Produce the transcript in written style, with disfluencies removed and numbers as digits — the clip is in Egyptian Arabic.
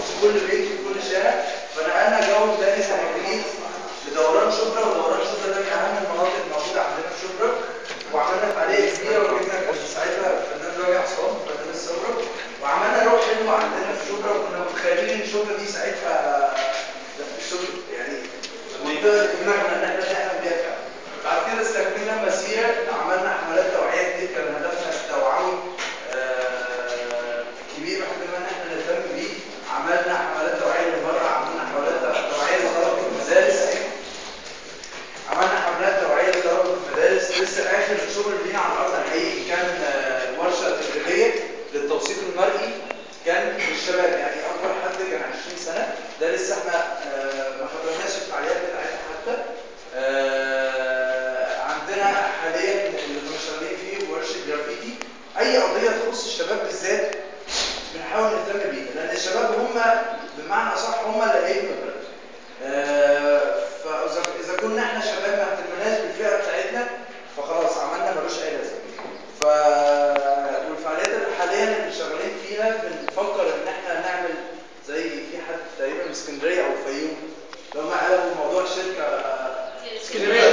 موجود في كل بيت وفي كل شارع. فنقلنا جو ميدان الجديد لدوران شبرا، ودوران شبرا ده من اهم المناطق الموجودة عندنا في شبرا، وعملنا فعالية كبيرة وجبنا كان ساعتها الفنان راجع عصام فنان الثورة، وعملنا روح حلوة عندنا في شبرا. وكنا متخيلين ان شبرا دي ساعتها شبرا يعني المنطقة اللي دماغنا ان احنا نحلم بيها فعلا. بعد كده استكملنا مسيره، عملنا حملات توعيه كتير، كان هدفنا التوعوي كبير محتاجين ان احنا نهتم بيه. عملنا حملات توعيه للمراة، عملنا حملات توعيه لطلبه المدارس، عملنا حملات توعيه لطلبه المدارس. لسه اخر شغل لينا على الارض الحقيقي كان ورشه تدريبية للتوثيق المرئي، كان للشباب، يعني اكبر حد كان 20 سنة، ده لسه احنا ما حضرناش الفعاليات بتاعتها حتى. عندنا حاليا اللي كنا شغالين فيه ورشه جرافيتي. اي قضية تخص الشباب بالذات بنحاول نهتم بيها، لان الشباب هم بمعنى صح هم اللي هيبنوا البلد. فاذا كنا احنا شباب ما اهتمناش بالفئه بتاعتنا فخلاص عملنا ملوش اي لازمه. والفعاليات اللي حاليا اللي شغالين فيها بنفكر ان احنا نعمل زي في حد تقريبا من اسكندرية او الفيوم لو ما قلبوا موضوع شركة اسكندرية.